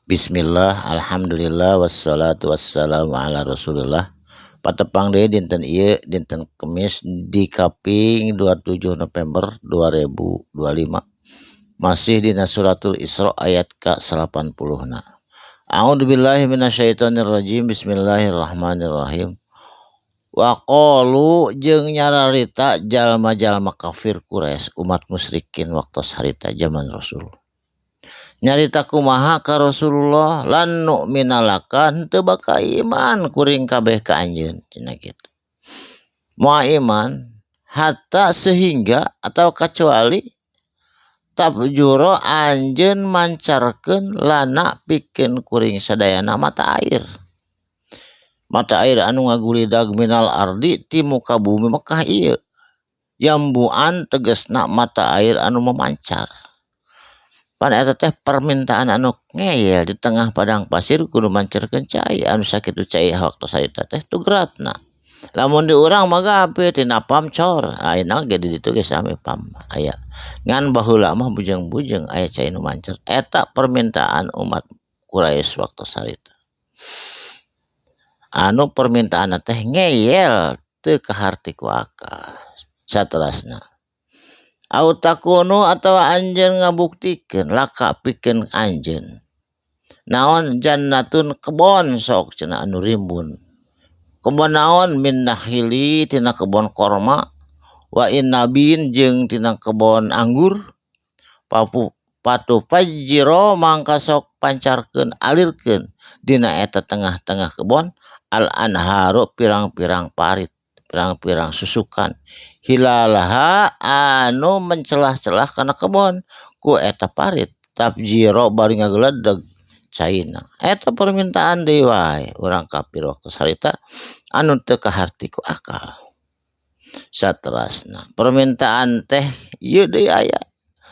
Bismillah, alhamdulillah, wassalatu wassalamu ala rasulillah. Patepang deui dinten ieu, dinten Kemis di kaping 27 November 2025. Masih dina suratul Isra ayat ka-80 na. A'udzubillahi minasyaitonirrajim. Bismillahirrahmanirrahim. Wa qalu jeung nyararita jalma-jalma kafir Quraisy, umat musyrikin waktos harita zaman Rasul. Nyarita kumaha ka Rasulullah? Lan nu'mina laka, henteu bakal iman kuring kabeh ka anjeun cenah kitu. Moal iman hatta sehingga atau kecuali tafjuro anjeun mancarkeun lana pikeun kuring sadayana mata air. Mata air anu ngagulidag minal ardi ti muka bumi Mekah ieu. Yambuan tegasna mata air anu memancar. Pan eta teh permintaan anu ngeyel, di tengah padang pasir kudu mancarkeun cai anu sakitu cai waktu harita teh tugratna. Lamun di urang mah gape tina pam cor, ayeuna ge di ditu ge sami pam aya. Ngan baheula mah bujeng-bujeng aya cai nu mancar. Eta permintaan umat Quraisy waktu harita. Anu permintaan teh ngeyel, teu kaharti ku akal. Saterasna au takunu atawa anjeun ngabuktikeun laka pikeun anjeun naon jannatun kebon sok cenah anu rimbun. Kebon naon? Min nakhili tina kebon korma, wa inabin jeung tina kebon anggur, papu patufajjiro mangka sok pancarkeun alirkeun dina eta tengah-tengah kebon al anharu pirang-pirang parit, pirang-pirang susukan, hilalaha anu mencelah-celah kana kebon ku eta parit, tafjiro bari ngageledeg caina. Eta permintaan deui wae urang kafir waktu harita anu teu kaharti ku akal. Saterasna permintaan teh ieu deui aya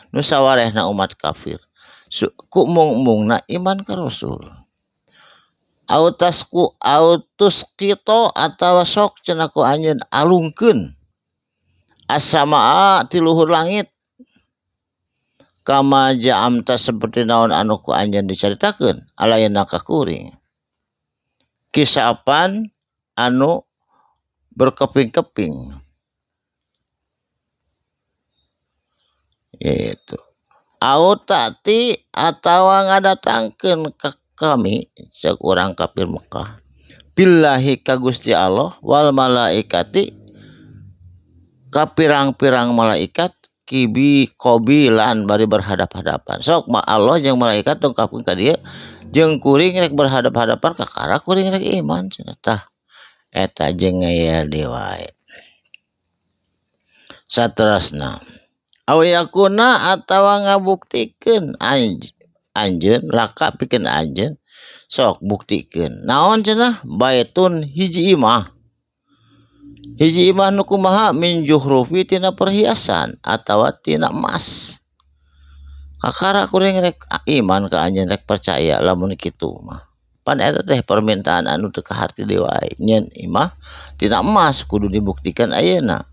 nu sawarehna umat kafir ku mung-mungna iman ka Rasul. Au tasku au tusqito atawa sok cenah ku anjeun alungkeun as-samaa ti luhur langit, kama ja'amta seperti naon anu ku anjeun dicaritakeun alaina ka kuring, kisapan anu berkeping-keping gitu. Au ta'ti atawa ngadatangkeun ka kami, cek urang kafir Mekah, billahi ka Gusti Allah, wal malaikati ka pirang-pirang malaikat, kibi qobilan bari berhadap-hadapan. Sok ma Allah jeung malaikat dongkapkeun ka dieu jeung kuring rek berhadap-hadapan, kakara kuring rek iman cenah. Tah, eta jeung ngeyel deui wae. Saterasna aw yakuna atawa ngabuktikeun anjeun laka pikeun anjeun, sok buktikeun naon cenah, baitun hiji imah, hiji imah nu kumaha? Min juhrufi tina perhiasan atawa tina emas, kakara kuring rek iman ka anjeun, rek percaya lamun kitu mah. Pan eta teh permintaan anu teu kaharti deui wae, nyeun imah tina emas kudu dibuktikan ayeuna.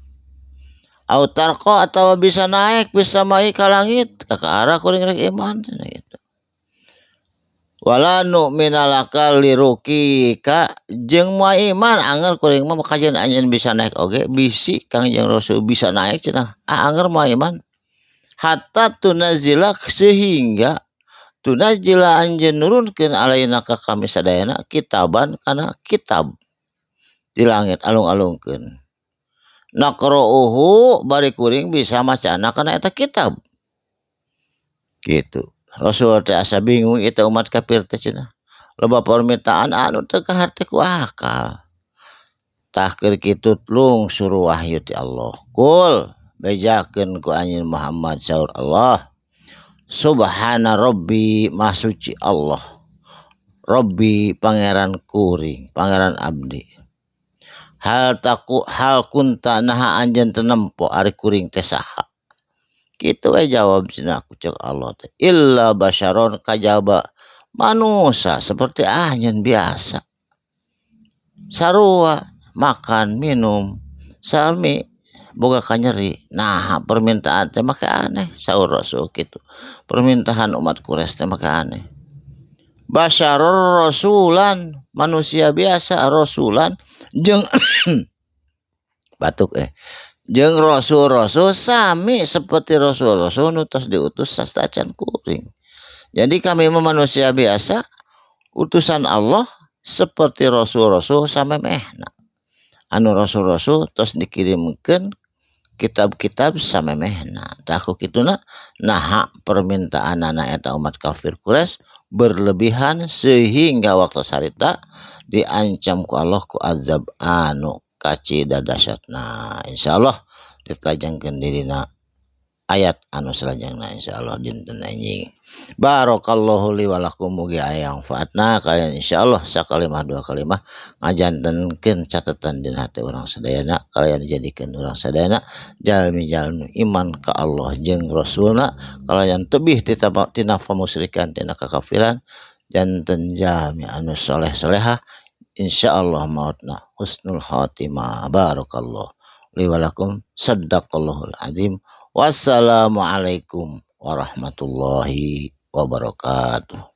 Au tarqa atawa bisa naik bisa mai ka langit, kakara kuring rek iman cenah gitu. Wala nu'mina laka lirukika jeung moal iman anger kuring mah kajian anjeun bisa naik oge, bisi Kangjeng Rasul bisa naik cenah, ah anger moal iman hatta tunazila sehingga tunazila anjeun nurunkeun alaina ka kami sadayana kitaban kana kitab di langit alung-alungkeun, naqra'uhu bari kuring bisa macana kana eta kitab gitu. Rasul teh asa bingung, itu umat kafir teh cenah loba permintaan anu teu kaharti ku akal. Tah, keur kitu lungsur wahyu ti Allah. Kul, bejakeun ku anjeun Muhammad, saur Allah, subhana rabbi, maha suci Allah, Rabbi pangeran kuring, pangeran abdi. Hal taku hal kunta naha anjeun teu nempo ari kuring teh saha? Kitu we jawab cenah ku cek Allah teh, illa basyaron kajaba manusia seperti anjeun biasa, sarua makan minum sami boga kanyeri. Nah, permintaan teh make aneh, saur Rasul kitu. Permintaan umat Quraisy teh make aneh. Basyarur rasulan manusia biasa rasulan jeung batuk jeung rasul-rasul sami seperti rasul-rasul nu tos diutus sastacan kuring. Jadi kami mah manusia biasa utusan Allah seperti rasul-rasul samemehna. Anu rasul-rasul tos dikirimkeun kitab-kitab samemehna. Tah ku kituna naha permintaanana eta umat kafir Quraisy berlebihan sehingga waktu sarita diancam ku Allah ku azab anu kacida dahsyatna. Insyaallah ditelajengkeun dirina ayat anu salajengna insyaallah dinten anjing. Barakallahu li wa lakum mugi aya manfaatna kalian insyaallah sakalimah dua kalimah ngajantenkeun catatan dina hati urang sadayana kalian dijadikeun urang sadayana jalmi-jalmi iman ka Allah jeung Rasulna kalayan tebih tina pamusyrikan tina kakafiran janten jalmi anu soleh solehah insyaallah mautna husnul khatimah. Barakallahu li wa lakum sadaqallahul azim. Wassalamualaikum warahmatullahi wabarakatuh.